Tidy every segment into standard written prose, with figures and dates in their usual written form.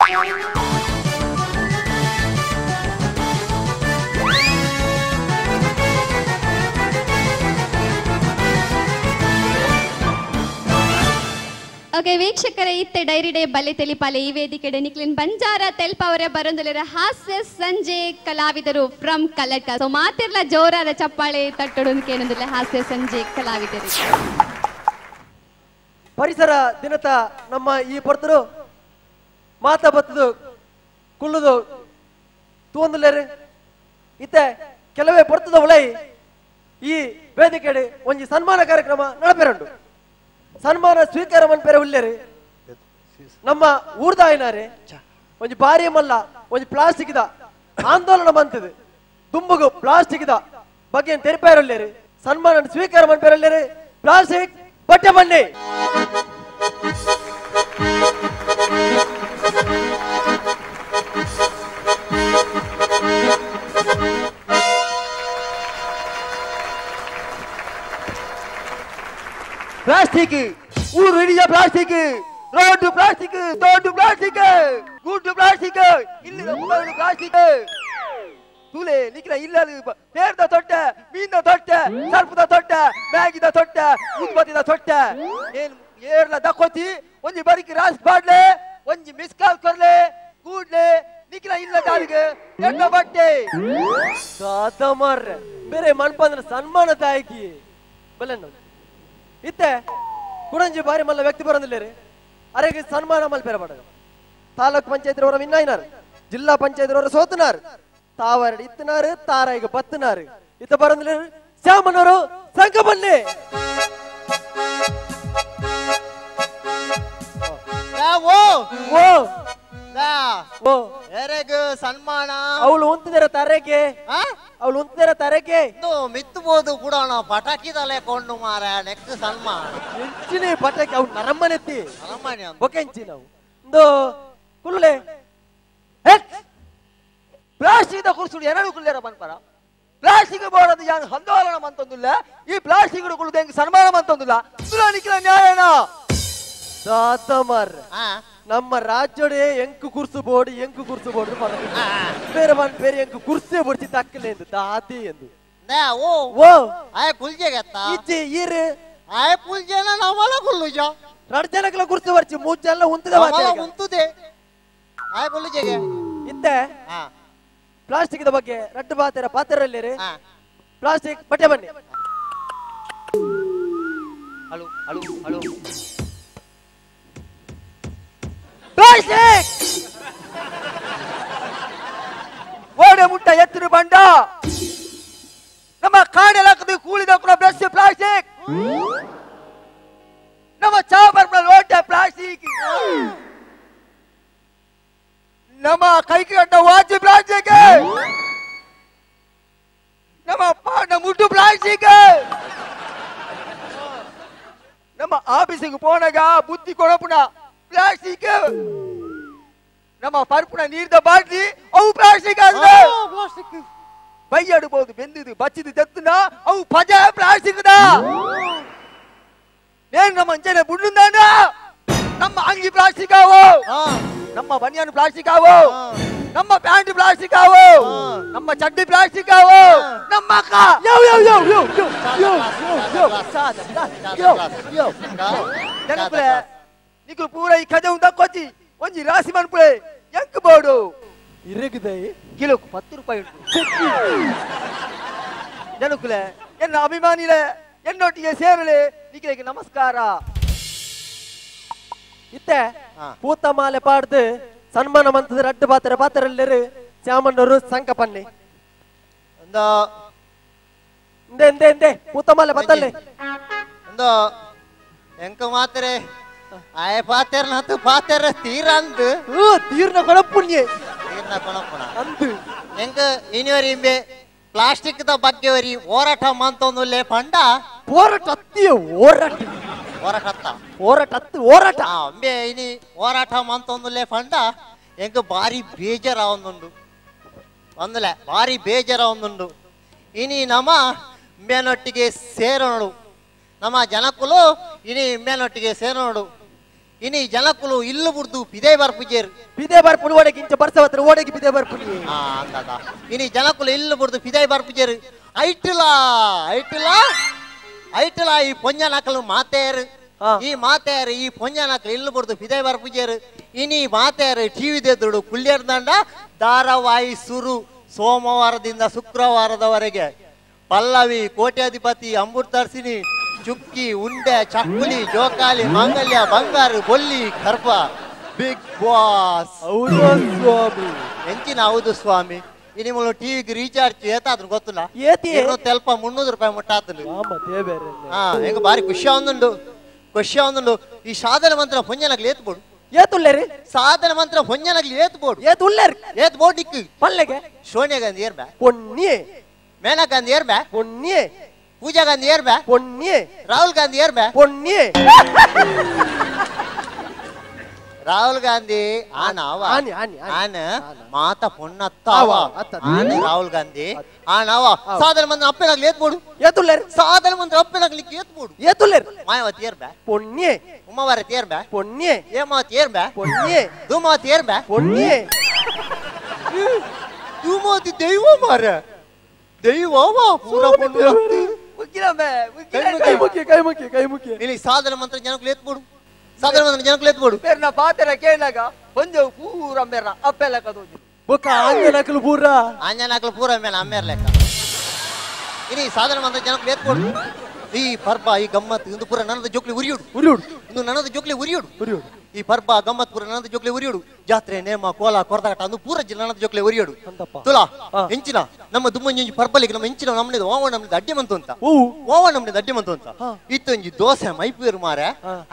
Okay ವೀಕ್ಷಕರೇ, ಇತ್ತೆ dairy day ಬಲೆ ತೆಲಿಪಾಲೆ ಈ ವೇದಿಕೆ ನಿಕ್ಲಿನ್ ಬಂಜಾರ ತೆಲ್ಪವರೆ ಬರೊಂದುಲೆರ ಹಾಸ್ಯ ಸಂಜೆ ಕಲಾವಿದರು ಫ್ರಮ್ ಕಲಟ. ಸೊ ಮಾತಿರ್ಲ ಜೋರಾದ ಚಪ್ಪಾಳೆ ತಟ್ಟೊಡು ಕೇನೊಂದುಲ್ಲ ಹಾಸ್ಯ ಸಂಜೆ ಕಲಾವಿದರು. ಪರಿಸರ ದಿನತ ನಮ್ಮ ಈ ಪೊರ್ತರು ಮಾತಾ ಬತ್ತದು ಕುಲ್ಲುದು ತೂಂದುಲೇರು ಇತ್ತೆ ಕೆಲವೇ ಪೊರ್ತದ ಉಳೈ ಈ ವೇದಿಕೆ ಒಂಜಿ ಸನ್ಮಾನ ಕಾರ್ಯಕ್ರಮ ನಡಪೆರುಂಡು. ಸನ್ಮಾನ ಸ್ವೀಕಾರ ಮನ್ಪೆರೆ ಉಲ್ಲೇರು ನಮ್ಮ ಊರ್ದಾಯಿನಾರೆ ಒಂಜಿ ಬಾರಿ ಮಲ್ಲ ಒಂಜಿ ಪ್ಲಾಸ್ಟಿಕ್ the ಆಂದೋಲನ ಬಂತದು ದುಂಬುಗು ಪ್ಲಾಸ್ಟಿಕ್ the ಬಗ್ಗೆ ತೆರಿಪಾಯರುಲ್ಲೇರು ಸನ್ಮಾನ ಸ್ವೀಕಾರ ಮನ್ಪೆರುಲ್ಲೇರು ಪ್ಲಾಸ್ಟಿಕ್ ಬಟ್ಟೆ ಬನ್ನಿ. ಪ್ಲಾಸ್ಟಿಕ್ ಊರು ಇಡೀ plastic, road plastic, ತೋಟು ಪ್ಲಾಸ್ಟಿಕ್, ಗೂಡು ಪ್ಲಾಸ್ಟಿಕ್, ಇಲ್ಲಿ ಪ್ಲಾಸ್ಟಿಕ್, ತೂಲೆ ನಿಕ್ಲ ಇಲ್ಲ ತೇರ್ದ ತೊಟ್ಟೆ, ಮೀನ ತೊಟ್ಟೆ, ಸರ್ಪದ ತೊಟ್ಟೆ, ಮ್ಯಾಗಿದ ತೊಟ್ಟೆ, ಉದ್ಬತ್ತಿದ ತೊಟ್ಟೆ, ಏನ್ ಏರ್ಲ ದಕ್ಕೋತಿ ಒಂಜಿ ಬರಿಕಿ ರಾಸ್ ಬಾಡ್ಲೆ, ಒಂಜಿ ಮಿಸ್ ಕಾಲ್ ಕೊರ್ಲೆ, ಕೂಡ್ಲೆ ನಿಕ್ಲ ಇಲ್ಲ ದಾರಿಗೆ ಎಡ್ಡ ಬಟ್ಟೆ ಸಾತ ಮಾರ್ರೆ ಬೇರೆ ಮನ್ಪಂದ್ರೆ ಸನ್ಮಾನ ತಾಯಕಿ ಬಲ್ಲೆ ಇತ್ತೆ ಕುಡಂಜಿ ಬಾರಿ ಮಲ್ಲ ವ್ಯಕ್ತಿ ಬರಂದಿಲ್ಲೇರಿ ಅರೆಗೆ ಸನ್ಮಾನ ಮಲ್ಪೇರ ಬಡ ತಾಲೂಕ್ ಪಂಚಾಯತ್ ರವರ ವಿನ್ನಾಯಿನಾರು, ಜಿಲ್ಲಾ ಪಂಚಾಯತ್ ರವರ ಸೋತನಾರು, ತಾವರಡಿ ಇತ್ತನಾರು, ತಾರಾಯಿಗೆ ಬತ್ತನಾರು ಇತ್ತ ಬರಂದಿಲ್ಲೇರಿ ಶ್ಯಾಮನವರು ಸಂಘ ಬನ್ನಿ. ಸನ್ಮಾನ ಅವಳು ಉಂತಿದಾರ ತರಕೆ, ಅವಳು ಉಂತಿದಾರ ತರಕೆ ಮಿತ್ತಬಹುದು ಕೂಡ ಪಟಾಕಿ ತಲೆ ಕೊಂಡು ಮಾರ ನೆಕ್ಸ್ಟ್ ಸನ್ಮಾನ ಎಂಚಿನೇ ಪಟಾಕಿ ಅವ್ನು ನರಮ್ಮನೆತ್ತಿ ನರಮ್ಮನೆ ಬೊಕೆ ಎಂಚಿ ನಾವು ಒಂದು ಕುಲ್ಲೆ ಪ್ಲಾಸ್ಟಿಕ್ ಕುರ್ಸುಡು ಎರಡು ಕುಲ್ಲೇರ ಬಂದ್ಪರ ಪ್ಲಾಸ್ಟಿಕ್ ಬೋರ್ಡ್ ಯಾನು ಆಂದೋಲನ ಮಂತೊಂದಿಲ್ಲ, ಈ ಪ್ಲಾಸ್ಟಿಕ್ ಕುಳ್ದು ಹೆಂಗ್ ಸನ್ಮಾನ ಮಂತೊಂದಿಲ್ಲ ನಿಖಿಲ ನ್ಯಾಯನ ದಾತ ಮಾರ್ರೆ. ನಮ್ಮ ರಾಜ್ಯಡೆ ಎಂಕು ಕುರ್ಸು ಬೋರ್ಡ್ ಎಂಕು ಕುರ್ಸು ಬೋರ್ಡ್ ಬೇರೆ ಬೇರೆ ಎಂಕು ಕುರ್ಸೆ ಬೋರ್ಚಿ ತಕ್ಕಲೆ ಎಂದು ದಾತಿ ಎಂದು ಓ ಓ ಆಯ್ ಕುಲ್ಜೆಗತ್ತ ಇಚ್ಚಿ ಈರು ಆಯ್ ಕುಲ್ಜೆನ ನಮಲ ಕುಲ್ಲುಜ ಎರಡು ಜನಕ್ಕೆಲ್ಲ ಕುರ್ಸು ಬರ್ಚಿ ಮೂರು ಜನ ಉಂತದೆ ನಮಲ ಉಂತದೆ ಆಯ್ ಕುಲ್ಜೆಗೆ ಇತ್ತೆ ಪ್ಲಾಸ್ಟಿಕ್ the ಬಗ್ಗೆ ರಡ್ಡು ಬಾತೆರ ಪಾತೆರಲ್ಲಿ ಪ್ಲಾಸ್ಟಿಕ್ ಬಟ್ಟೆ ಬನ್ನಿ. Hello hello hello plastic ಓಡೆ ಮುಟ್ಟ ಎತ್ತಿರು ಬಂಡ ನಮ್ಮ ಕಾಡೆಲ್ಲ ಕೂಳಿದ ಕೂಡ ಬ್ರಷ್ ಪ್ಲಾಸ್ಟಿಕ್, ನಮ್ಮ ಚಾಪರ್ ಲೋಟ ಪ್ಲಾಸ್ಟಿಕ್, ನಮ್ಮ ಕೈಗೆ ಕಟ್ಟ ವಾಚ್ ಪ್ಲಾಸ್ಟಿಕ್, ನಮ್ಮ ಪಾಡ ಮುಟ್ಟು ಪ್ಲಾಸ್ಟಿಕ್, ನಮ್ಮ ಆಫೀಸಿಗೆ ಪೋನಾಗ ಬುದ್ಧಿ ಕೊಡಪುನ ಪ್ಲಾಸ್ಟಿಕ್, ನಮ್ಮ ಪರ್ಪುನ ನೀರ್ದ ಬಾಟ್ಲಿ ಅವು ಪ್ಲಾಸ್ಟಿಕ್ ಆದ್ರೆ ಪ್ಲಾಸ್ಟಿಕ್ ಬೈಯಾಡಬಹುದು ಬೆಂದಿದ್ದು ಬಚ್ಚಿದ್ದು ತೆತ್ತುನ ಅವು ಪಜ ಪ್ಲಾಸ್ಟಿಕ್ the ನೇನು ನಮ್ಮ ಅಂಚನೆ ಬುಡ್ಡುಂದಾನ ನಮ್ಮ ಅಂಗಿ ಪ್ಲಾಸ್ಟಿಕ್ ಆವು, ನಮ್ಮ ಬನಿಯಾನು ಪ್ಲಾಸ್ಟಿಕ್ ಆವು, ನಮ್ಮ ಪ್ಯಾಂಟ್ ಪ್ಲಾಸ್ಟಿಕ್ ಆವು, ನಮ್ಮ ಚಡ್ಡಿ ಪ್ಲಾಸ್ಟಿಕ್ ಆವು, ನಮ್ಮ ಅಕ್ಕ ಯೋ ಯೋ ಯೋ ಯೋ ಯೋ ಯೋ ಯೋ ಯೋ ಯೋ ಜನಪುಲೆ ನಿಕುಲು ಪೂರ ಈ ಕಜೆ ಉಂದಕ್ಕೋಚಿ ಒಂಜಿ ರಾಶಿ ಮನ್ಪುಳೆ ಎಂಕ್ ಬೋಡು ಇರಗಿದೆ ಕಿಲೋకు 10 ರೂಪಾಯಿ ಉಂಟು. ಜನಕುಲೆ ಎನ್ನ ಅಭಿಮಾನಿಲೆ ಎನ್ನೊಟ್ಟಿಗೆ ಸೇರಲೆ ನಿಖಿಲೆಗೆ ನಮಸ್ಕಾರ. ಇತ್ತೆ ಪೂತ ಮಾಲೆ ಪಾಡ್ದು ಸನ್ಮಾನ ಮಂತದ ರಡ್ಡು ಪಾತ್ರ ಪಾತ್ರಲ್ಲೇರು ಶ್ಯಾಮಣ್ಣವರು ಸಂಕಪನ್ನಿ ಇಂದೆ ಇಂದೆ ಇಂದೆ ಪೂತ ಮಾಲೆ ಬತ್ತಲ್ಲೇ ಒಂದು ಎಂಕ ಮಾತ್ರೆ ಆಯ ಪಾತೆರ್ನ ಪಾತೆರ ತೀರಂದು ತೀರ್ನ ಕೊಳಪುಣ್ಯ ತೀರ್ನ ಕೊಳಪುಣ ಅಂದು ಎಂಕ ಇನಿವರಿ ಇಂಬೆ ಪ್ಲಾಸ್ಟಿಕ್ the ಬಗ್ಗೆ ವರಿ ಹೋರಾಟ ಮಂತೊಂದುಲ್ಲೆ ಪಂಡ ಹೋರಾಟ ಅತ್ತಿಯ ಹೋರಾಟ ಹೋರಾಟ ಅತ್ತ ಹೋರಾಟ ಅತ್ತು ಹೋರಾಟ ಅಂಬೆ ಇನಿ ಹೋರಾಟ ಮಂತೊಂದುಲ್ಲೆ ಪಂಡ ಎಂಕ ಭಾರಿ ಬೇಜಾರ ಒಂದುಂಡು ಒಂದುಲೆ ಭಾರಿ ಬೇಜಾರ ಒಂದುಂಡು ಇನಿ ನಮ್ಮ ಇಂಬೆನೊಟ್ಟಿಗೆ ಸೇರೋಣು ನಮ್ಮ ಜನಕುಲು ಇನಿ ಇಂಬೆನೊಟ್ಟಿಗೆ ಸೇರೋಣು ಇನಿ ಜನಕುಲು ಇಲ್ಲು ಬುಡ್ದು ಪಿದೆ ಬರ್ಪುಜೇರು ಪಿದೆ ಬರ್ಪುಡು ಓಡೆಗೆ ಇಂಚ ಬರ್ಸವತ್ರ ಓಡೆಗೆ ಪಿದೆ ಬರ್ಪುಡಿ ಆ ಅಂದದ ಇನಿ ಜನಕುಲು ಇಲ್ಲು ಬುಡ್ದು ಪಿದೆ ಬರ್ಪುಜೇರು ಐಟುಲಾ ಐಟುಲಾ ಐಟುಲಾ ಈ ಪೊಂಜನಕಲು ಮಾತೇರು ಈ ಮಾತೇರು ಈ ಪೊಂಜನಕಲು ಇಲ್ಲು ಬುಡ್ದು ಪಿದೆ ಬರ್ಪುಜೇರು ಇನಿ ಮಾತೇರು ಟಿವಿ ದೆದುಡು ಕುಳ್ಳಿಯರ್ದಂಡ ಧಾರಾವಾಹಿ ಸುರು ಸೋಮವಾರದಿಂದ ಶುಕ್ರವಾರದವರೆಗೆ ಪಲ್ಲವಿ ಕೋಟ್ಯಾಧಿಪತಿ ಅಮೃತರ್ಸಿನಿ ಚುಕ್ಕಿ ಉಂಡೆ ಚಕ್ಕುಲಿ ಜೋಕಾಲಿ ಮಾಂಗಲ್ಯ ಬಂಗಾರು ಬೊಲ್ಲಿ ಕರ್ಪ ಬಿಗ್ ಬಾಸ್ ಹೌದು ಸ್ವಾಮಿ ಎಂಚಿನ ಹೌದು ಸ್ವಾಮಿ ಇನಿ ಮುಳು ಟಿವಿಗೆ ರೀಚಾರ್ಜ್ ಏತಾದ್ರು ಗೊತ್ತಿಲ್ಲ ತೆಲ್ಪ 300 ರೂಪಾಯಿ ಮುಟ್ಟಾತಲು ಹಾ ಹೆಂಗ ಬಾರಿ ಖುಷಿ ಒಂದುಂಡು ಖುಷಿ ಒಂದುಂಡು ಈ ಸಾಧನ ಮಂತ್ರ ಪೊಂಜನಗ್ಲಿ ಏತ್ ಬೋಡು ಏತುಲ್ಲೇರಿ ಸಾಧನ ಮಂತ್ರ ಪೊಂಜನಗ್ಲಿ ಏತ್ ಬೋಡು ಏತುಲ್ಲೇರಿ ಏತ್ ಬೋಡು ನಿಕ್ಕು ಪಲ್ಲೆಗೆ ಸೋನಿಯಾ ಗಾಂಧಿ ಏರ್ಬಾ ಪೊನ್ನಿಯೇ ಮೇನಕಾ ಗಾಂಧಿ ಏರ್ಬಾ ಪೊನ್ನಿಯೇ ಪೂಜಾ ಗಾಂಧಿ ಏರ್ಬಾ ಪೊನ್ನಿಯೇ ರಾಹುಲ್ ಗಾಂಧಿ ಏರ್ಬಾ ಪೊನ್ನಿಯೇ ರಾಹುಲ್ ಗಾಂಧಿ ಆನ ಆನ ಮಾತ ಪೊನ್ನತ್ತಾವ ಆನ ರಾಹುಲ್ ಗಾಂಧಿ ಆನವ ಸಾಧನ ಮಂತ್ರ ಅಪ್ಪನಾಗ್ಲಿ ಏತ್ ಬೋಡು ಏತುಲ್ಲೇರಿ ಸಾಧನ ಮಂತ್ರ ಅಪ್ಪನಾಗ್ಲಿಕ್ಕೆ ಏತ್ ಬೋಡು ಏತುಲ್ಲೇರಿ ಮಾಯಾವತಿ ಏರ್ಬಾ ಪೊನ್ನಿಯೇ ಉಮಾವಾರತಿ ಏರ್ಬಾ ಪೊನ್ನಿಯೇ ಹೇಮಾವತಿ ಏರ್ಬಾ ಪೊನ್ನಿಯೇ ಧೂಮಾವತಿ ಏರ್ಬಾ ಪೊನ್ನಿಯೇ ಧೂಮಾವತಿ ದೈವ ಮಾರ ದೈವ ಪೂರ ಪೊಣ್ಣು ಕೈ ಮುಕ್ಕಿ ಕೈ ಮುಕ್ಕಿ ಕೈ ಮುಕ್ಕಿ ಇಲ್ಲಿ ಸಾಧನ ಮಂತ್ರ ಜನಕ್ಕೆ ಏತ್ ಬೋಡು ಸಾಧನ ಮಂತ್ರ ಜನಕ್ಕೆ ಏತ್ ಬೋಡು ಬೇರ್ನ ಪಾತೆರ ಕೇಳಾಗ ಒಂಜು ಪೂರ ಮೇರ ಅಪ್ಪೆ ಲೆಕ್ಕ ತೋಜು ಬೊಕ್ಕ ಆಂಜನಕಲು ಪೂರ ಆಂಜನಕಲು ಪೂರ ಮೇಲೆ ಅಮ್ಮೇರ್ ಲೆಕ್ಕ ಇನಿ ಸಾಧನ ಮಂತ್ರ ಜನಕ್ಕೆ ಏತ್ ಬೋಡು ಈ ಪರ್ಬ ಈ ಗಮ್ಮತ್ ಇಂದು ಪೂರ ನನ್ನದ ಜೋಕ್ಲಿ ಉರಿಯುಡು ಉರಿಯುಡು ಇಂದು ನನ್ನದ ಜೋಕ್ಲಿ ಉರಿಯುಡು ಉರಿಯುಡು ಈ ಪರ್ಬ ಗಮ್ಮತ್ ಪೂರ ನನ್ನದ ಜೋಕ್ಲಿ ಉರಿಯುಡು ಜಾತ್ರೆ ನೇಮ ಕೋಲ ಕೊರದಾಟ ಅಂದು ಪೂರ ನನ್ನದ ಜೋಕ್ಲಿ ಉರಿಯುಡು ತುಲಾ ಎಂಚಿನ ನಮ್ಮ ದುಮ್ಮಂಜಿ ಪರ್ಬಲಿಗೆ ನಮ್ಮ ಎಂಚಿನ ನಮ್ಮನೇದು ಓವ ನಮ್ಮನೇದು ಅಡ್ಡಿ ಮಂತು ಅಂತ ಓವ ನಮ್ಮನೇದು ಅಡ್ಡಿ ಮಂತು ಅಂತ ಇತ್ತೊಂಜಿ ದೋಸೆ ಮೈಪೇರು ಮಾರ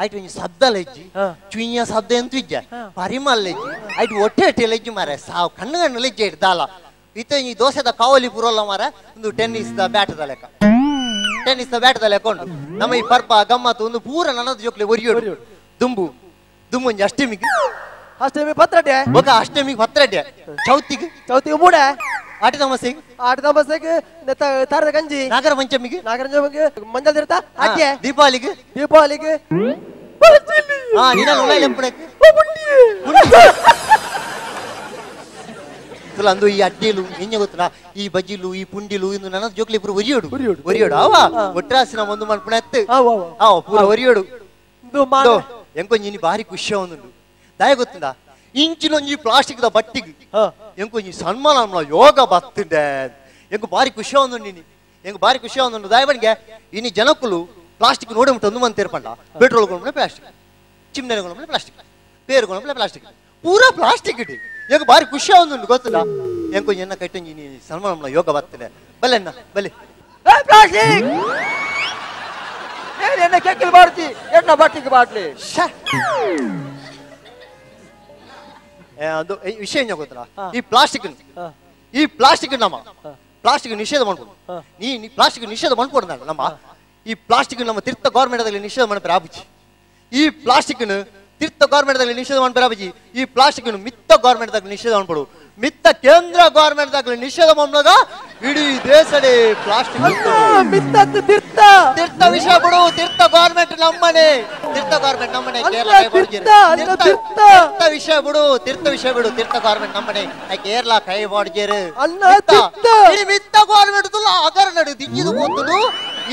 ಆಯ್ತು ಒಂಜಿ ಶಬ್ದ ಲೆಜ್ಜಿ ಚುಯ್ಯ ಶಬ್ದ ಎಂತ ಇಜ್ಜ ಪರಿಮಲ್ ಲೆಜ್ಜಿ ಆಯ್ತು ಒಟ್ಟೆ ಒಟ್ಟೆ ಲೆಜ್ಜಿ ಮಾರ ಸಾವು ಕಣ್ಣು ಕಣ್ಣು ಲೆಜ್ಜೆ ಇಡ್ದಾಲ ಇತ್ತೊಂಜಿ ದೋಸೆದ ಕಾವಲಿ ಪೂರಲ್ಲ ಮಾರ ಒಂದು tennis the bat the ಲೆಕ್ಕ tennis the bat the ಲೆಕ್ಕ ಉಂಟು ನಮ್ಮ ಈ ಪರ್ಬ ಗಮ್ಮತ್ತು ಒಂದು ಪೂರ ನನ್ನದ ಜೋಕ್ಲಿ ಒರಿಯೋಡು ದುಂಬು ದುಮ್ಮುಂಜಿ ಅಷ್ಟಮಿಗೆ ಅಷ್ಟಮಿ ಪತ್ರಡ್ಡೆ ಬೊಕ ಅಷ್ಟಮಿಗೆ ಪತ್ರಡ್ಡೆ ಚೌತಿಗೆ ಚೌತಿಗೆ ಮೂಡೆ ಆಟಿ ತಮಸೆಗೆ ಆಟಿ ತಮಸೆಗೆ ತಾರದ ಗಂಜಿ ನಾಗರ ಪಂಚಮಿಗೆ ನಾಗರ ಪಂಚಮಿಗೆ ಮಂಜಲ್ ತಿರ್ತ ಅಡ್ಡೆ ದೀಪಾವಳಿಗೆ ದೀಪಾವಳಿಗೆ ಹಾ ನಿನ್ನ ಉಳ್ಳಾಯಿ ಲೆಂಪುಣಕ್ಕೆ ಅಂದು ಈ ಅಡ್ಡಿಲು ಎಂಜ ಗೊತ್ತಲ್ಲ ಈ ಬಜ್ಜಿಲು ಈ ಪುಂಡಿಲು ಇಂದು ನನ್ನ ಜೋಕ್ಲಿ ಪೂರ ಒರಿಯೋಡು ಒರಿಯೋಡು ಅವ ಒಟ್ರಾಸಿನ ಒಂದು ಮನ್ಪುಣ ಎತ್ತು ಅವ ಪೂರ ಒರಿಯೋಡು ಎಂಕೊಂಜಿ ಇನಿ ಬಾರಿ ಖುಷಿ ಒಂದುಂಡು ದಯ ಗೊತ್ತುಂಡ ಇಂಚಿನೊಂಜಿ ಪ್ಲಾಸ್ಟಿಕ್ the ಬಟ್ಟಿಗೆ ಎಂಕೊಂಜಿ ಸನ್ಮಾನ ಯೋಗ ಬತ್ತುಂಡೆ ಎಂಕು ಬಾರಿ ಖುಷಿ ಒಂದುಂಡು ಇನಿ ಎಂಕು ಬಾರಿ ಖುಷಿ ಒಂದುಂಡು ದಯಬಣಿಗೆ ಇನಿ ಜನಕ್ಕುಲು ಪ್ಲಾಸ್ಟಿಕ್ ನೋಡಿ ಮುಟ್ಟು ಒಂದು ಮಂತೇರ್ಪಂಡ ಪೆಟ್ರೋಲ್ ಕೊಂಡ್ರೆ ಪ್ಲಾಸ್ಟಿಕ್ ಚಿಮ್ನೆ ಕೊಂಡ್ರೆ ಪ್ಲಾಸ್ಟಿಕ್ ಪೇರು ಕೊಂಡ್ರೆ ಪ್ಲಾಸ್ಟಿಕ್ ಪೂರಾ ಪ್ಲಾಸ್ಟಿಕ್ ಇಡಿ ಎಂಕು ಬಾರಿ ಖುಷಿ ಒಂದುಂಡು ಗೊತ್ತಿಲ್ಲ ಎಂಕೊಂಜಿ ಎನ್ನ ಕಟ್ಟೊಂಜಿ ಇನಿ ಸನ್ಮಾನ ಯೋಗ ಬರ್ತದೆ ಬಲ್ಲೆ ಅಣ್ಣ ಬಲ್ಲೆ ಪ್ಲಾಸ್ಟಿಕ್ ಎನ್ನ ಕೆಕ್ಕಲು ಬಾರ್ತಿ ಎನ್ನ ಬಟ್ಟಿಗೆ ಬಾಟ್ಲಿ ಅದು ವಿಷಯ ಏನ್ ಗೊತ್ತಲ್ಲ ಈ ಪ್ಲಾಸ್ಟಿಕ್ ಈ ಪ್ಲಾಸ್ಟಿಕ್ ನಮ್ಮ ಪ್ಲಾಸ್ಟಿಕ್ ನಿಷೇಧ ಮಾಡ್ಕೊಡು ನೀ ಪ್ಲಾಸ್ಟಿಕ್ ನಿಷೇಧ ಮಾಡ್ಕೊಡ್ದ ನಮ್ಮ ಈ ಪ್ಲಾಸ್ಟಿಕ್ ನಮ್ಮ ತೀರ್ಥ ಗೌರ್ಮೆಂಟ್ ನಿಷೇಧ ಮಾಡ್ತಾರೆ ಆಬುಜಿ ಈ ಪ್ಲಾಸ್ಟಿಕ್ ತೀರ್ಥ ಗೌರ್ಮೆಂಟ್ ನಿಷೇಧ ಮಾಡ್ತಾರೆ ಆಬುಜಿ ಈ ಪ್ಲಾಸ್ಟಿಕ್ ಮಿತ್ತ ಗೌರ್ಮೆಂಟ್ ನಿಷೇಧ ಮಾಡ್ಕೊಡು ಮಿತ್ತ ಕೇಂದ್ರ ಗೌರ್ಮೆಂಟ್ ನಿಷೇಧ ಮಾಡುವಾಗ ಇಡೀ ದೇಶದೇ ಪ್ಲಾಸ್ಟಿಕ್ ತೀರ್ಥ ತೀರ್ಥ ವಿಷಯ ಬಿಡು ತೀರ್ಥ ಗೌರ್ಮೆಂಟ್ ನಮ್ಮನೆ ತೀರ್ಥ ಗೌರ್ಮೆಂಟ್ ನಮ್ಮನೆ ತೀರ್ಥ ವಿಷಯ ಬಿಡು ತೀರ್ಥ ವಿಷಯ ಬಿಡು ತೀರ್ಥ ಗೌರ್ಮೆಂಟ್ ನಮ್ಮನೆ ಕೇರಳ ಕೈ ಬಾಡ್ಜೇರು ಮಿತ್ತ ಗೌರ್ಮೆಂಟ್ ಅಗರ ನಡು ದಿಂಜಿದು ಪೋತುಂಡು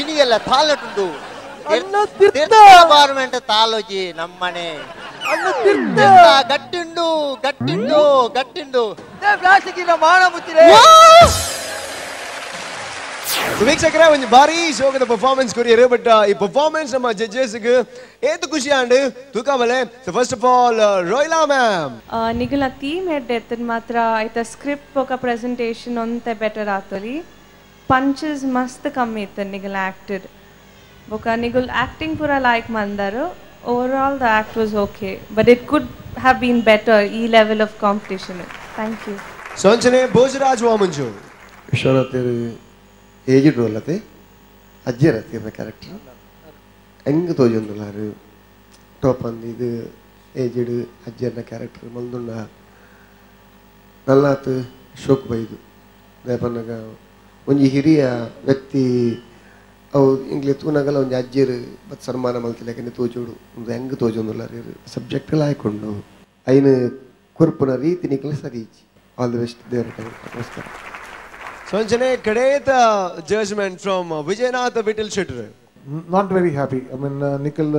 ಇನಿಗೆಲ್ಲ ತಾಲಟುಂಡು ತೀರ್ಥ ಗೌರ್ಮೆಂಟ್ ತಾಲೋಜಿ ನಮ್ಮನೆ ಗಟ್ಟಿಂಡು ಗಟ್ಟಿಂಡು ಗಟ್ಟಿಂಡು ಪ್ಲಾಸ್ಟಿಕ್ ಮಾನ ಮುಚ್ಚಿದೆ ವೀಕ್ಷಕರೇ ಒಂದು ಭಾರಿ ಶೋಕದ ಪರ್ಫಾರ್ಮೆನ್ಸ್ ಕೊರಿಯರು ಬಟ್ ಈ ಪರ್ಫಾರ್ಮೆನ್ಸ್ ನಮ್ಮ ಜಡ್ಜಸ್ಗೆ ಏತು ಖುಷಿ ಆಂಡ್ ತೂಕಬಲೆ. So first of all Roila ma'am, ನಿಗಲ theme head ಎತ್ತದ ಮಾತ್ರ ಆಯ್ತ ಸ್ಕ್ರಿಪ್ಟ್ ಬೊಕ ಪ್ರೆಸೆಂಟೇಷನ್ ಒಂತೆ ಬೆಟರ್ ಆತಲಿ, ಪಂಚಸ್ ಮಸ್ತ್ ಕಮ್ಮಿ ಇತ್ತು ನಿಗಲ ಆಕ್ಟೆಡ್ ಬೊಕ ನಿಗುಲ್ ಆಕ್ಟಿಂಗ್ ಪೂರ like ಮಂದರು. Overall the act was okay, but it could have been better ಈ level of competition. Thank you. ಸೋಂಚನೆ ಭೋಜರಾಜ್ ವಾಮಂಜು ವಿಶ್ವನಾಥ್ ಏಜ್ಡ್ ಅಲ್ಲದೆ ಅಜ್ಜಿಯರ ತೀರ್ನ ಕ್ಯಾರೆಕ್ಟರ್ ಹೆಂಗೆ ತೋಜೊಂದುಲ್ಲಾರು ಟೋಪ್ ಅಂದು ಇದು ಏಜ್ಡ್ ಅಜ್ಜಿಯರ್ನ ಕ್ಯಾರೆಕ್ಟರ್ ಮಲ್ದುಂಡ ನಲ್ಲಾತ್ ಶೋಕ್ ಬೈದು ದಯಪನ್ನಾಗ ಒಂಜಿ ಹಿರಿಯ ವ್ಯಕ್ತಿ ಅವು ಇಂಗ್ಲಿ ತೂನಗಲ ಒಂಜಿ ಅಜ್ಜೆರ್ ಬತ್ ಸನ್ಮಾನ ಮಲ್ತಿಲೆಕನೆ ತೋಜೋಡು ಉಂದು ಹೆಂಗ್ ತೋಜೊಂದುಲ್ಲಾರ್ ಸಬ್ಜೆಕ್ಟ್ ಲಾಯ್ಕೊಂಡು ಐನ್ ಕೊರ್ಪುನ ರೀತಿ ನಿಕ್ಲ ಸರಿ ಇಜ್ಜಿ. ಆಲ್ the best. ದೇವರ ನಮಸ್ಕಾರ. ಸೊ ಅಂಚನೆ ಕಡೇತ judgement from Vijayanatha Vittal Shettar. Not very happy. I mean, Nikhil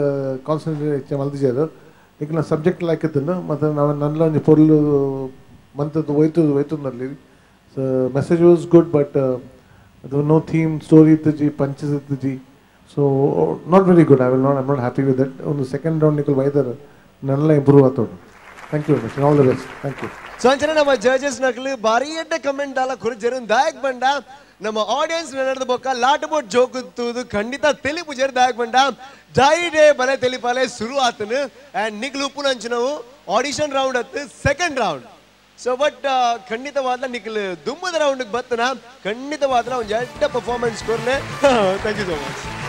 concentrate ಮಲ್ದಿಜೆರ್ ನಿಖಿಲ್ನ subject like ಇತ್ತುಂಡು ಮತ್ತು ನಾವು ನನ್ನ ಒಂಜಿ ಪೊರ್ಲು ಮಂತದ್ದು ಒಯ್ತು ಒಯ್ತುಂದಲ್ಲಿ. So message was good, but ಅದು ನೋ ಥೀಮ್ ಸ್ಟೋರಿ ಇತ್ತುಜಿ, ಪಂಚಸ್ ಇತ್ತುಜಿ. So not very good. I will not I not happy with that. ಒಂದು ಸೆಕೆಂಡ್ ರೌಂಡ್ ನಿಖಿಲ್ ವೈದರ್ ನನ್ನೆಲ್ಲ improve ಆತೋಡು. Thank you very much. All the best. Thank you. So ಅಂಚನೆ ನಮ್ಮ judges ನಕಲು ಬಾರಿ ಎಡ್ಡೆ ಕಮೆಂಟ್ ದಾಲ ಕುರಿಜರು ದಾಯಕ್ ಬಂಡ ನಮ್ಮ ಆಡಿಯನ್ಸ್ ನಡೆದ ಬೊಕ್ಕ ಲಾಟ್ ಬೋಟ್ ಜೋಕ್ ತೂದು ಖಂಡಿತ ತೆಲಿ ಪೂಜಾರಿ ದಾಯಕ್ ಬಂಡ ಡೈ ಡೇ ಬಲೆ ತೆಲಿಪಾಲೆ ಶುರು ಆತನು ಅಂಡ್ ನಿಕ್ಲು ಉಪ್ಪುನಂಚಿನವು ಆಡಿಷನ್ ರೌಂಡ್ ಅತ್ತು ಸೆಕೆಂಡ್ ರೌಂಡ್. ಸೊ ಬಟ್ ಖಂಡಿತವಾದ ನಿಕ್ಲು ದುಮ್ಮದ ರೌಂಡ್ ಬತ್ತನ ಖಂಡಿತವಾದ ಒಂದು ಎಡ್ಡೆ performance ಕೊರ್ಲೆ. Thank you so much.